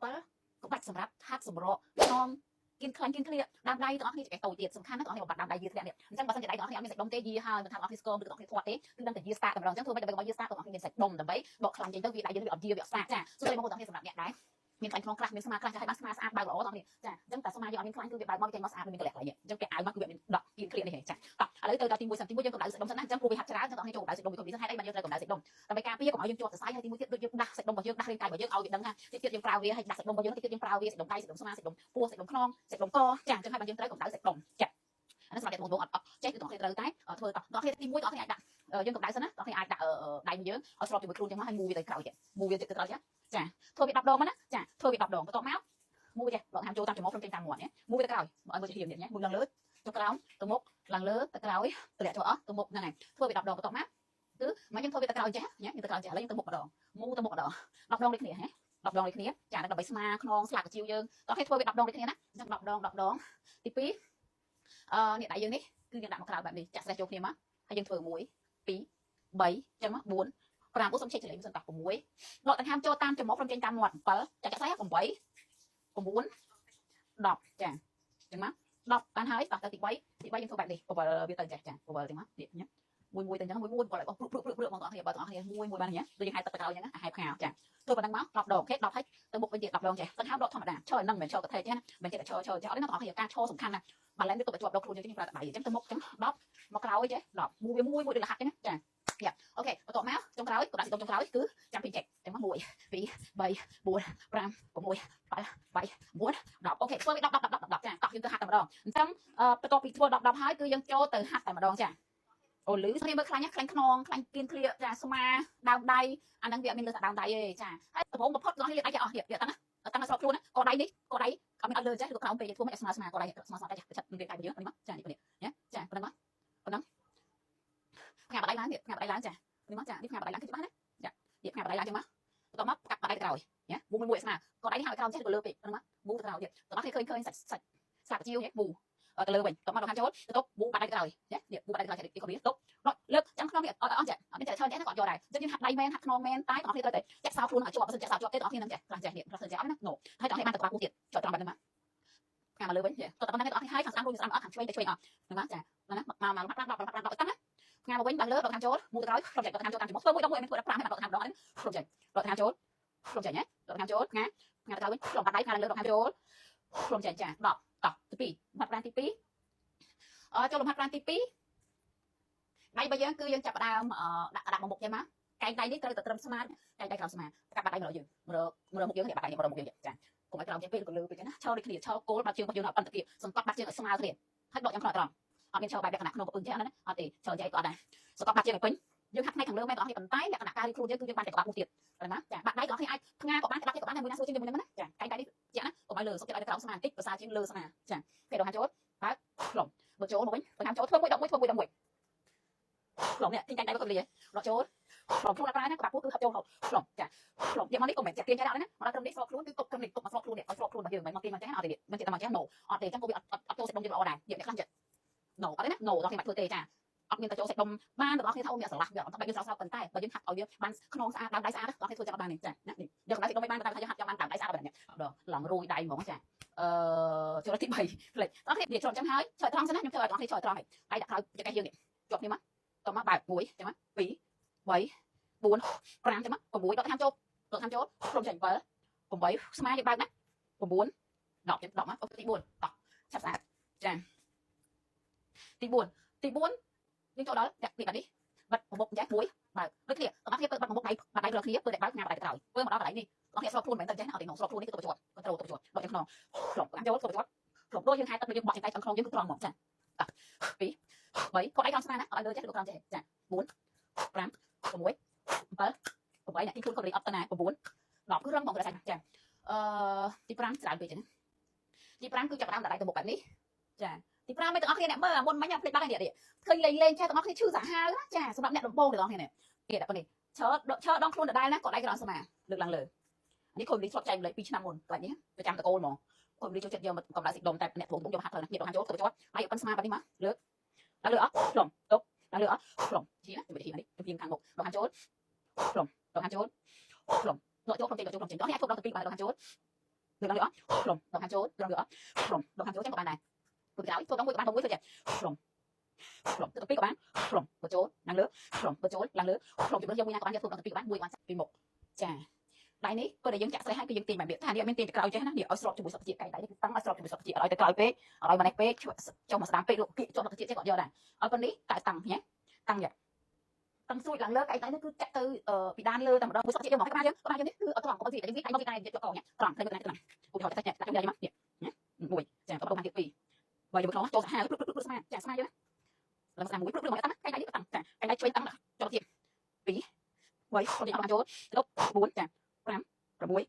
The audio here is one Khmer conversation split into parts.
7ក្បាច់សម្រាប់ហាត់សម្រកខ្នងគៀនខ្លាញ់គៀនក្លៀកដើមដៃទាំងអស់គ្នាចង្កេះតូចទៀតសំខាន់ណាស់ទាំងអស់គ្នាបំបត្តិដើមដៃយាធ្លាក់នេះអញ្ចឹងបើសិនជាដៃទាំងអស់គ្នាអត់មានសាច់ដុំទេយាហើយមិនថាទាំងអស់គ្នាស្គមឬទាំងអស់គ្នាធាត់ទេគឺដឹងតែយាស្តាតែម្ដងអញ្ចឹងធ្វើម៉េចដើម្បីកុំឲ្យយាស្តាទាំងអស់គ្នាមានសាច់ដុំដើម្បីបកខ្លាញ់ចេញទៅវាដៃយើងវាអត់យាវាអត់ស្តាចាសួស្តីបងប្អូនទាំងអស់គ្នាសម្រាប់អ្នកដែរមានខ្លាញ់ខ្នងខ្លះមានស្មាខ្លះចាឲ្យបានស្មាស្អាតបើកល្អទាំងអស់គ្នាចាអញ្ចឹងតែស្មាយើងអត់មានខ្លាញ់គឺវាបើកមកវាចេញមកស្អាតមានកលះកន្លែងនេះអញ្ចឹងពាក់អាវមកគឺវាមានដកគៀនក្លៀកនេះហេចាតោះឥឡូវទៅដល់ទី1សិនទី1យើងកម្ដៅសាច់ដុំសិនណាអញ្ចឹងព្រោះវាហាត់ច្រើនទាំងអស់គ្នាចូលកម្ដៅសាច់ដុំវាក៏មានសិនហេតុអីបានយើងត្រូវកម្ដៅសាច់ដុំដើម្បីការពារកុំឲ្យយើងជាប់សរសៃហើយទីមួយទៀតដូចយើងដាស់សាច់ដុំរបស់យើងដាស់រាងកាយរបស់យើងឲ្យវាដឹងថាតិចទៀតយើងប្រើវាហើយដាស់សាច់ដុំរបស់យើងតិចទៀតយើងប្រើវាសាច់ដុំដៃសាច់ដុំស្មាសាច់ដុំពោះសាច់ដុំខ្នងសាច់ដុំកចាអញ្ចឹងហើយបានយើងត្រូវកម្ដៅសាច់ដុំចាអានេះសម្រាប់អ្នកបងប្អូនអត់អត់ចេះគឺទាំងគ្នាត្រូវតែធ្វើតោះទាំងគ្នាទី1ទាំងគ្នាអាចដាក់យើងកម្ដៅសិនណាទាំងគ្នាអាចដាក់ដៃយើងឲ្យស្របជាមួយខ្លួនចឹងមកហើយមូវាទៅក្រោយមូវាទៅក្រោយចាធ្វើវា10ដងមកណាចាធ្វើវា10ដងបន្ទាប់មកមូវាចេះដកហាមចូលតាមច្រមុះព្រមចេញតាមមាត់ណាមូវាទៅក្រោយឲ្យមើលជារៀមនេះណាមូឡើងលើទៅក្រោមទៅមុខឡើងលើទៅក្រោយតម្លាក់ចូលអស់ទៅមុខហ្នឹងហើយធ្វើវា10ដងបន្ទាប់មកគឺមកយើងធ្វើវាទៅក្រោយចេះណាយើងទៅក្រោយចេះឥឡូវយើងទៅមុខម្ដងមូទៅមុខម្ដង10ដងដូចគ្នាហ៎10ដងដូចគ្នាចាដើម្បីស្មាខ្នងស្លាកជីវយើងតោះគេធ្វើវា10ដងដូចគ្នាណាអញ្ចឹង10ដង10ដងទី2អឺនេះដៃយើងនេះគឺយើងដាក់មកក្រៅបែបនេះចាក់ស្រេះចូលគ្នាមកហើយយើងធ្វើ1 2 3ចឹងមក4 5អូសុំឆែកចលេងសិនតោះ6ដកដង្ហើមចូលតាមច្រមុះព្រមចេញតាមមាត់7ចាក់ស្រេះ8 9 10ចាចឹងមក10បានហើយតោះទៅទី3ទី3យើងធ្វើបែបនេះបវលវាទៅចេះចាបវលចឹងមកនេះញ៉ាមួយមួយទៅអញ្ចឹងមួយមួយបវលឲ្យអស់ព្រឹកព្រឹកព្រឹកបងប្អូនគ្នាបើទាំងអស់គ្នាមួយមួយបានញ៉ាដូចយើងហែទឹកទៅក្រោយអញ្ចឹងហែផ្កាចាធ្វើប៉ុណ្ណឹងមក10ដងអូខេ10ហើយទៅមុខវិញទៀត10ដងចេះដង្ហើមដកធម្មតាឈរនឹងមិនមែនឈរកថេចេះណាមិនចេះតែឈរឈរចេះអត់ទេណាបងប្អូនគ្នាការឈរសំខាន់ណាស់បាឡែនវាទុកឲ្យជាប់ដល់ខ្លួនយើងយើងប្រើតែដៃអញ្ចឹងទៅមុខអញ្ចឹង10មកក្រោយចេះ10មួយវាមួយមួយដូចលហាត់អញ្ចឹងចាយ៉ាអូខេបន្ទាប់មកចុងក្រោយក៏ដាក់ស៊ីតុងចុងក្រោយគឺចាំពីចេកអញ្ចឹងមក1 2 3 4 5 6 7 8 9 10អូខេធ្វើវា10 10 10 10 10ចាតោះយើងទៅហាត់តែម្ដងអញ្ចឹងបន្ទាប់ពីធ្វើ10 10ហើយគឺយើងចូលទៅហាត់តែម្ដងចាអូលឺគ្នាមើលខ្លាញ់ខ្លាញ់ខ្នងខ្លាញ់គៀនក្លៀកចាស្មាដើមដៃអាហ្នឹងវាអត់មានលើតែដើមដៃទេចាហើយដំបូងបំផុតរបស់នេះដៃចេះអស់នេះវាតាំងតាំងស្របខ្លួនណាកដៃនេះកដៃអត់មានអត់លើចេះឬក្រោមពេកធ្វើមិនឲ្យស្មើស្មាកដៃស្មើស្មើតែចាឆិតនឹងរាងកាយយើងនេះមកចានេះនេះណាចាប៉ុណ្ណឹងមកប៉ុណ្ណឹងផ្ងាបដៃឡើងនេះផ្ងាបដៃឡើងចានេះមកចានេះផ្ងាបដៃឡើងគឺច្បាស់ណាចានេះផ្ងាបដៃឡើងចឹងមកបន្ទាប់មកកាប់បដៃទៅក្រោយណាមូមួយមួយស្មើកដៃនេះហើយក្រោមចេះឬក៏លើពេកប៉ុណ្ណឹងមកមូទៅក្រោយទៀតតោះគេឃើញឃើញសាច់សាច់ស្លាកជីវមូទៅលើវិញតោះមកដល់ខាងចូលទៅទប់មូបាត់ដៃក្រោយណានេះមូបាត់ដៃក្រោយនេះក៏វាទប់លើកចាំខ្នងនេះអត់អត់ចេះអត់មានចេះឈើចេះគាត់យកដែរអញ្ចឹងយើងហាត់ដៃមែនហាត់ខ្នងមែនតែបងប្អូនត្រូវតែចាក់សោខ្លួនឲ្យជាប់បើសិនចាក់សោជាប់ទេបងប្អូននឹងចេះខ្លះចេះនេះខ្លះចេះអត់ណាណូហើយបងប្អូនបានទៅក្បាលពោះទៀតចុចត្រង់បែបហ្នឹងមកផ្កាមកលើវិញតោះតែប៉ុណ្ណឹងបងប្អូនហើយខាងស្ដាំរួចស្ដាំអត់ខាងឆ្វេងទៅឆ្វេងអត់ហ្នឹងមកចាហ្នឹងណាមកមកមក10 10 10 10តាំងណាផ្ងាមកវិញឡើងលើដកខាងចូលមូទៅក្រោយក្រុមចេះដកខាងចូលតាមច្រមុះធ្វើមួយដងមួយមិនធ្វើដល់5ហើយដកខាងដងក្រុមចេះដកខាងចូលក្រុមចេះណាដកខាងចូលផ្ងាផ្ងាទៅក្រោយវិញក្រុមបាត់ដៃផ្ងាឡើងលើដកខាងចូលក្រុមចេះចា10តោះទី2ហាត់ប្រាណទី2អចូលលំហាត់ប្រាណទី2ដៃរបស់យើងគឺយើងចាប់ផ្ដើមដាក់ដាក់មកមុខចេះមកកែងដៃនេះត្រូវតែត្រឹមស្មាកែងដៃក្រោមស្មាកាប់បាត់ដៃមកយើងមករមុខយើងនេះបាត់ដៃមករមុខយើងចាកុំឲ្យក្រោមចេះពេកក៏លើពេកណាឈរដូចគ្នាឈរគោលបាត់ជើងរបស់យើងអត់អន្តភាពសង្កត់បាត់ជើងឲ្យស្មើគ្នាហើយដកយ៉ាងខ្នងត្រង់អត់មានឈរបែបលក្ខណៈក្នុងកំពឹងចេះណាអត់ទេឈរចែកក៏អត់ដែរសង្កត់បាត់ជើងឲ្យពេញយើងហាត់ផ្នែកខាងលើមែនបងប្អូនប៉ុន្តែលក្ខណៈការរីខ្លួនយើងគឺយើងបានតែក្បាលពោះទៀតប៉ុណ្ណាចាបាត់ដៃបងប្អូនអាចផ្ងាក៏បានក្តាប់ក៏បានតែមួយណាស្រួលជាងមួយហ្នឹងណាចាកែងដៃនេះជាណាកុំឲ្យលើសុកចិត្តឲ្យក្រោមស្មាបន្តិចប្រសើរជាងលើស្មាចាពេលដល់ហាចូលបើកខ្លំបើចូលមកវិញបើហាចូលធ្វើមួយដកមួយធ្វើមួយដកមួយខ្លំនេះទីកែងដៃមកក៏លីដកចូលខ្លំខ្លួនអត់ប្រើណាក្បាលពោះគឺហឹបចូលហូបខ្លំចាខ្លំយកមកនេះកុំមែនចាក់ទាញចេះដល់ណាមកដល់ត្រឹមនេះស្របខ្លួនគឺទុកត្រឹមនេះទុកមកស្របខ្លួននេះឲ្យស្របខ្លួនរបស់យើងមិនមកទាញមកចេះអត់ទេមិនចេះតែមកចេះ no អត់ទេអញ្ចឹងក៏វាអត់អត់ចូលសាច់ដុំយើងល្អដែរយកអ្នកខ្លះចិត្ត no អត់ទេណា no ដល់គេមិនធ្វើទេចាអត់មានតែចូលសាច់ដុំបានទាំងអស់គ្នាថាអូមានស្រឡះវាអត់បែបយើងស្រោចស្រោចប៉ុន្តែបើយើងហាត់ឲ្យវាបានខ្នងស្អាតដើមដៃស្អាតដល់គេធ្វើចាំអត់បានទេចាណានេះយកកម្ដៅសាច់ដុំមិនបានតែថាយើងហាត់ចាំបានដើមដៃស្អាតបែបនេះដល់ឡងរួយដៃហ្មងចាអឺចូលទី3ផ្លេចដល់គ្នានិយាយច្រំចឹងហើយឆ្លើយត្រង់សិនណាខ្ញុំធ្វើឲ្យដល់គ្នាឆ្លើយត្រង់ហើយដៃដាក់ក្រោយចង្កេះយើងនេះជាប់គ្នាមកតមកបើក1ចឹងមក2 3 4 5ចឹងមក6ដកខាងចូលដកខាងចូលក្រុមចេញ7 8ស្មាយើងបើកណា9 10ចឹង10មកអូទី4តោះឆាប់ស្អាតចាទី4ទី4យើងចូលដល់ដាក់នេះបាត់នេះបាត់ប្រមុខចាមួយបើកដូចគ្នាទាំងអស់គ្នាពើបាត់ប្រមុខដៃបាត់ដៃដល់គ្នាពើតែបើកញ៉ាំដៃក្រោយពើមកដល់កន្លែងនេះទាំងអស់គ្នាស្របខ្លួនមិនមែនទៅចេះអត់ទេស្របខ្លួននេះគឺទៅជាប់កន្ត្រូលទៅជាប់ដកចឹងខ្នងខ្លំចូលទៅជាប់ខ្លំដូចយើងហែទឹកយើងបក់ចង្កៃឆ្អឹងខ្នងយើងគឺត្រង់ហ្មងចា2 3គាត់ដៃក្រោមស្មាណាអត់ឲ្យលើចេះឬក្រោមចេះចា4 5 6 7 8អ្នកទីខ្លួនគាត់រីអត់ទៅណា9 10គឺរឹងហ្មងគឺសាច់ចាអឺទី5ច្រើនពេកចឹងទី5គឺចាប់ដើមដាក់ដៃទៅមុខបែបនេះចាទី5មិនទាំងអស់គ្នាអ្នកមើលអាមុនមិញភ្លេចបាត់ហើយនេះឃើញលេងលេងចេះទាំងអស់គ្នាឈឺសាហាវណាចាសម្រាប់អ្នកដំបងទាំងអស់គ្នានេះគេដាក់ប៉ុណ្នេះឈរឈរដងខ្លួនដដែលណាគាត់ដៃក្រោមស្មាលើកឡើងលើនេះខូនលីធ្លាប់ចែកម្លែក2ឆ្នាំមុនកន្លែងនេះប្រចាំតកូលហ្មងខូនលីចូលចិត្តយកមកកម្ដៅសាច់ដុំតែអ្នកព្រមយកហាត់ត្រូវណាញាតដងចូលទៅជាប់ដៃប៉ុនស្មាបែបនេះមកលើកដល់លើអត់ខ្លំទុកដល់លើអត់ខ្លំជាណាវិធីនេះពីខាងមុខដងចូលខ្លំដងចូលខ្លំដកចូលខ្លំចេញដកចូលខ្លំចេញដល់នេះអាចធ្វើដល់ទៅពីរបានដងចូល លើកឡើងលើអត់ផ្លុំដកខាងចូលត្រង់លើអត់ផ្លុំដកខាងចូលចឹងក៏បានដែរធ្វើក្រោយធ្វើដងមួយក៏បានដងមួយធ្វើចេះផ្លុំផ្លុំទៅពីរក៏បានផ្លុំទៅចូលឡើងលើផ្លុំទៅចូលឡើងលើផ្លុំជម្រើសយកមួយណាក៏បានយកធ្វើដងទៅពីរក៏បានមួយបានពីមុខចាដៃនេះពេលដែលយើងចាក់ស្រេះហើយគឺយើងទាញបែបនេះថានេះអត់មានទាញទៅក្រោយចេះណានេះឲ្យស្របជាមួយសុខជាតិកែដៃនេះគឺតាំងឲ្យស្របជាមួយសុខជាតិអត់ឲ្យទៅក្រោយពេកអត់ឲ្យមកនេះពេកចុះមកស្ដាំពេកលោកគៀកជាប់សុខជាតិចេះក៏យកដែរឲ្យប៉ុណ្នេះតែតាំងញ៉េតាំងយ៉ាតាំងស្រួយឡើងលើកែដៃនេះគឺចាក់ទៅពីដានលើតែម្ដងមួយសុខជាតិយើងមកក្បាលយើងក្បាលយើងនេះគឺអត់ត្រង់កុំឲ្យវាដៃមកវាដៃយកកញ៉ត្រង់ឃើញមើលត្រង់ឧទាហរណ៍តែចាក់ដាក់យកមកនេះមួយចាបន្តមកទៀតពីរបើយកមកចូលសាហាវព្រឹកព្រឹកស្មាចាស្មាយើងឡើងស្មាមួយព្រឹកព្រឹកមកតាំងកែដៃនេះតាំងចាកែដៃឆ្វេងតាំងចូលទៀត2 3คนที่เอามาចូល4ចា5 6 7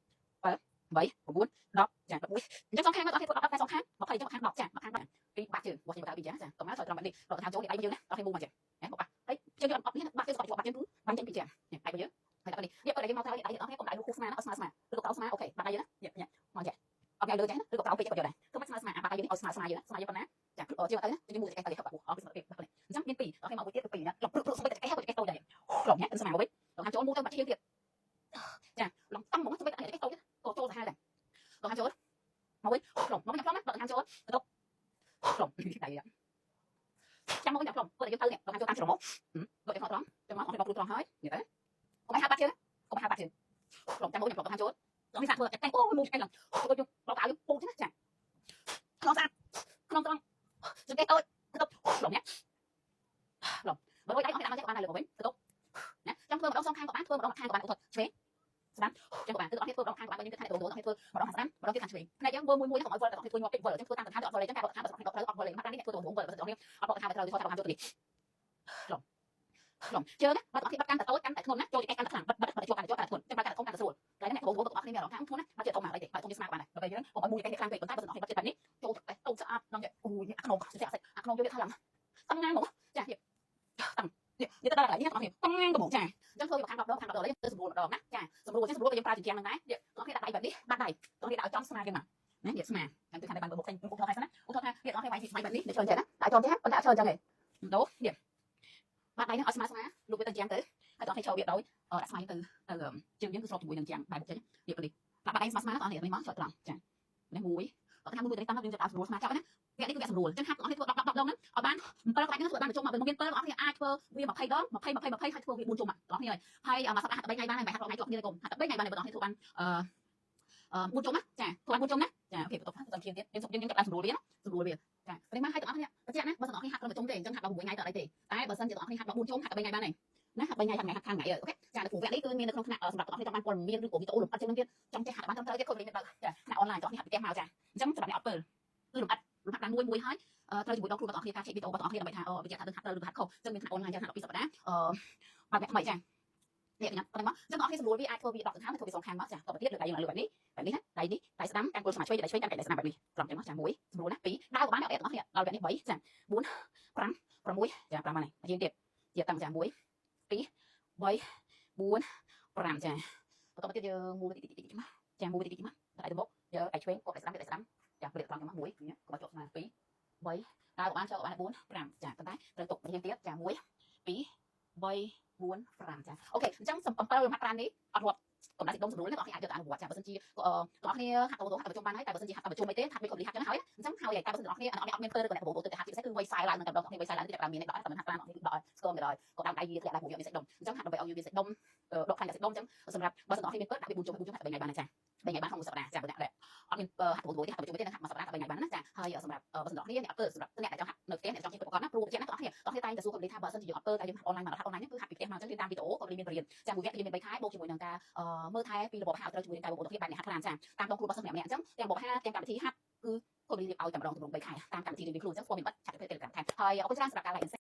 8 9 10ចា11អញ្ចឹងសងខាងមកអត់គេធ្វើ10តែសងខាង20អញ្ចឹងខាង10ចាមកខាង10ពីបាក់ជើងវាស់មកពីចាចាកុំមកថយត្រង់បែបនេះដកខាងចូលនេះដៃយើងណាដល់គេមូមកចាហ៎មកបាក់ហើយជើងយើងអត់នេះបាក់ជើងស្បបាក់ជើងគឺបាញ់ចេញពីចានេះដៃយើងហើយដល់នេះនេះពេលដែលយើងមកថយដៃយើងអត់គេកុំដៃរូបស្មាណាអត់ស្មាស្មាឬក៏ក្រោស្មាអូខេបាក់ដៃយើងណានេះមកចាអត់ឲ្យលើចាឬក៏ក្រោពេកក៏យកដែរធ្វើមិនស្មាស្មាបាក់ដៃយើងនេះឲ្យស្មាស្មាយើងស្មាយើងប៉ុណ្ណាចាជាងទៅណាយើងមូតែកេះទៅបាក់អស់ពីស្មាពីបាក់នេះអញ្ចឹងមានពីរដល់គេមកមួយទៀតគឺពីរណាឡំព្រឹកព្រឹកស្មាតែកេះក៏កេះតូចដែរឡំញ៉ាំស្មាមកវិញដល់ខាងចូលមូទៅបាក់ឈៀងទៀតចាឡំតាំងមកស្មាតែកេះតូចក៏ចូលសាហាវដែរដល់ខាងចូលមកវិញឡំមកវិញផ្លុំណាដល់ខាងចូលទៅផ្លុំដៃចាំមកវិញផ្លុំព្រោះតែយើងទៅនេះដល់ខាងចូលតាមច្រមុះដល់ទៅត្រង់ចាំមកអត់ដល់គ្រូត្រង់ហើយនិយាយទៅកុំឲ្យហាត់បាត់ជើងកុំឲ្យហាត់បាត់ជើងផ្លុំចាំមកវិញផ្លុំដល់ខាងចូលដល់នេះសាក់ធ្វើតែអូយមូកេះឡើងអូយយើងដល់កៅយើងពូចឹងចាក្នុងស្អាតក្នុងត្រង់ចង្កេះតូចទៅផ្លុំញ៉ាផ្លុំបើរួចដៃអស់គេដាក់មកចេះក៏បានដែរលើមកវិញទៅណាចង់ធ្វើម្ដងសងខាងក៏បានធ្វើម្ដងខាងក៏បានឧទាហរណ៍ឆ្វេងស្ដាំចឹងក៏បានគឺអត់ធ្វើម្ដងខាងក៏បានយើងគិតថាដូរដូរអត់ធ្វើម្ដងខាងស្ដាំម្ដងទៀតខាងឆ្វេងផ្នែកយើងមើលមួយមួយកុំឲ្យវល់តែអត់ធ្វើញាប់ពេកវល់ចឹងធ្វើតាមកថាទៅអត់វល់ទេចឹងការបកថាបើស្រុកត្រូវអត់វល់ទេមកតាមនេះធ្វើដូរវល់បើស្រុកនេះអត់បកថាបើត្រូវទៅថាខាងចូលទៅនេះផ្លុំផ្លុំជើងណាបើអត់គេបាត់កាន់តែតូចកាន់តែធ្ងន់ណាចូលចង្កេះកាន់តែខ្លាំងបិទបិទបិទជាប់កាន់តែជាប់កាន់តែធ្ងន់ចឹងបើកាន់តែធំកាន់តែស្រួលកន្លែងនេះដូរដូរអត់គ្នាមានអារម្មណ៍ថាធ្ងន់ណាបើជាធំមកអីទេបើធំជាស្មាបានដែរបើយើងកុំឲ្យមួយចង្កេះខ្លាំងពេកប៉ុន្តែបើស្រុកនេះបាត់ចិត្តបែបនេះចូលចង្កេះតូចស្អាតដល់អូយអាខ្នងស្អាតអាខ្នងយកវាថាឡើងតាំងណាមកចាតាំងនេះនិយាយទៅដល់កន្លែងនេះបងប្អូនតាំងកំងចាអញ្ចឹងធ្វើវាខាង10ដងខាង10ដងឥឡូវទៅសម្រួលម្ដងណាចាសម្រួលចឹងសម្រួលក៏យើងប្រើជញ្ជាំងនឹងដែរនេះបងប្អូនដាក់ដៃបែបនេះបាត់ដៃបងប្អូនដាក់ឲ្យចំស្មាគេមកណានេះស្មាចាំទៅខាងបានមុខផ្សេងមុខថតឲ្យសិនណាឧទាហរណ៍ថានេះបងប្អូនវាយស្មាបែបនេះនេះឈើចេះណាដាក់ចំចេះប៉ុន្តែអត់ឈើចឹងទេដូនេះបាត់ដៃហ្នឹងឲ្យស្មាស្មាលុបវាទៅជាងទៅហើយបងប្អូនឈើវាដោយដាក់ស្មាទៅទៅជើងយើងគឺស្របជាមួយនឹងជាងបែបមុខចេញនេះប៉នេះដាក់បាត់ដៃស្មាស្មាបងប្អូននេះមកចុចត្រង់ចានេះមួយបងថាមួយទៅតាំងយើងចាប់សម្រួលស្មាចាប់ណាវគ្គនេះគឺវគ្គសម្រួលអញ្ចឹងហាត់បងប្អូនធ្វើ10 10 10ដងហ្នឹងឲ្យបាន7ក្បាច់ហ្នឹងធ្វើបានមួយជុំមកមាន7បងប្អូនអាចធ្វើវា20ដង20 20 20ហើយធ្វើវា4ជុំបងប្អូនហើយមួយសប្តាហ៍3ថ្ងៃបានហើយមិនហាត់រាល់ថ្ងៃជាប់គ្នាកុំហាត់3ថ្ងៃបានបងប្អូនធ្វើបានអឺ4ជុំណាចាធ្វើបាន4ជុំណាចាអូខេបន្ទាប់ទៅជាងទៀតយើងសុំយើងចាប់បានសម្រួលវាណាសម្រួលវាចានេះមកឲ្យទាំងអស់គ្នាបញ្ជាក់ណាបើសិនបងប្អូនហាត់ត្រឹមមួយជុំទេអញ្ចឹងហាត់ដល់6ថ្ងៃទៅអត់អីទេតែបើសិនជាបងប្អូនហាត់ដល់4ជុំហាត់3ថ្ងៃបានហើយណាហាត់3ថ្ងៃហាត់ថ្ងៃហាត់ខាងថ្ងៃអូខេចានៅព្រោះវគ្គនេះគឺមាននៅក្នុងថ្នាក់សម្រាប់បងប្អូនចង់បានព័ត៌មានឬក៏វីដេអូលម្អិតជាងនឹងទៀតចង់ចេះហាត់បានត្រឹមត្រូវទៀតខូចមានបើចាថ្នាក់អនឡាញបងប្អូនហាត់ពីផ្ទះមកចាអញ្ចឹងសម្រាប់អ្នកអត់ពើគឺលម្អិតលំហាត់បានមួយមួយហើយត្រូវជាមួយដងខ្លួនបងប្អូនការឆែកវីដេអូបងប្អូនដើម្បីថាអូបញ្ជាក់ថាដឹងហាត់ត្រូវឬហាត់ខុសអញ្ចឹងមានថ្នាក់អនឡាញចាថ្នាក់12សប្តាហ៍បើកវគ្គថ្មីចានេះខ្ញុំប៉ុណ្ណឹងមកអញ្ចឹងបងប្អូនសម្រួលវាអាចធ្វើវា10ដង្ហើមធ្វើវាសងខាងមកចាតទៅទៀតលើដៃយើងលើបែបនេះបែបនេះណាដៃនេះដៃស្ដាំកាន់គល់ស្មាឆ្វេងដៃឆ្វេងកាន់កែដៃស្ដាំបែបនេះត្រង់ចឹងមកចា1សម្រួលណា2ដើរក៏បានដែរបងប្អូនដល់វគ្គនេះ3ចា4 5 6ចា5បានហើយជាងទៀតជាតាំងចា1 2 3 4 5ចាបន្តមកទៀតយើងមូលតិចតិចតិចមកចាមូលតិចតិចមកដៃទៅមុខយកដៃឆ្វេងកដៃស្ដាំដៃស្ដាំចាព្រាកត្រង់ចឹងមក1កុំឲ្យជាប់ស្មា2 3ដើរក៏បានចូលក៏បាន4 5ចាប៉ុន្តែត្រូវទុកជាងទៀតចា1 2 3 4 5ចាអូខេអញ្ចឹង7លំហាត់ប្រាណនេះអត់រាប់កម្ដៅសាច់ដុំសម្រួលទេបងប្អូនអាចយកទៅអនុវត្តចាបើសិនជាបងប្អូនហាត់ទៅហាត់ទៅជុំបានហើយតែបើសិនជាហាត់ទៅជុំអីទេហាត់មិនក៏លីហាត់ចឹងហើយអញ្ចឹងហើយតែបើសិនបងប្អូនអត់មានពើឬក៏អ្នកបងប្អូនទៅហាត់ជាពិសេសគឺវ័យខ្សែឡើងតែបងប្អូនវ័យខ្សែឡើងទីតែមានដកតែមិនហាត់ប្រាណអត់គឺដកស្គមទៅដល់ក៏ដើមដៃវាធ្លាក់ដែរព្រោះវាមានសាច់ដុំអញ្ចឹងហាត់ដើម្បីឲ្យវាមានសាច់ដុំដកខ្លាញ់សាច់ដុំអញ្ចឹងសម្រាប់បើសិនបងប្អូនមានពើដាក់វា4ជុំ4ជុំហាត់3ថ្ងៃបានចា3ថ្ងៃបានក្នុងមួយសប្តាហ៍ចាបើអ្នកអត់មានហាត់ទៅទេហាត់ទៅជុំទេនឹងហាត់មួយសប្តាហ៍3ថ្ងៃបានណាចាហើយសម្រាប់បើសិនបងប្អូនអ្នកអត់ពើសម្រាប់អ្នកដែលចង់ហាត់នៅផ្ទះអ្នកចង់ជិះប្រកបណាព្រោះជាណាបងប្អូនបងប្អូនតែងតែសួរកំលីថាបើសិនជាយើងអត់ពើតែយើងហាត់អនឡាញមកហាត់អនឡាញហ្នឹងគឺហាត់ពីផ្ទះមកអញ្ចឹងយើងតាមវីដេអូក៏មានបរិញ្ញាចាមួយវគ្គយើងមាន3ខែបូកជាមួយនឹងការមើលថែពីរបបអាហារត្រូវជាមួយនឹងកាយបងប្អូនទាំងគ្នាបែបអ្នកហាត់ប្រាណចាតាមដងគ្រូរបស់សិស្សម្នាក់ម្នាក់អញ្ចឹងទាំងរបបអាហារទាំងកម្មវិធីហាត់គឺក៏មានរៀបឲ្យតែម្ដងទម្រង់3ខែតាមកម្មវិធីរៀងៗខ្លួនអញ្ចឹងស្គាល់មានបាត់ឆាត់ទៅ Telegram ថែមហើយអរគុណច្រើនសម្រាប់ការ like and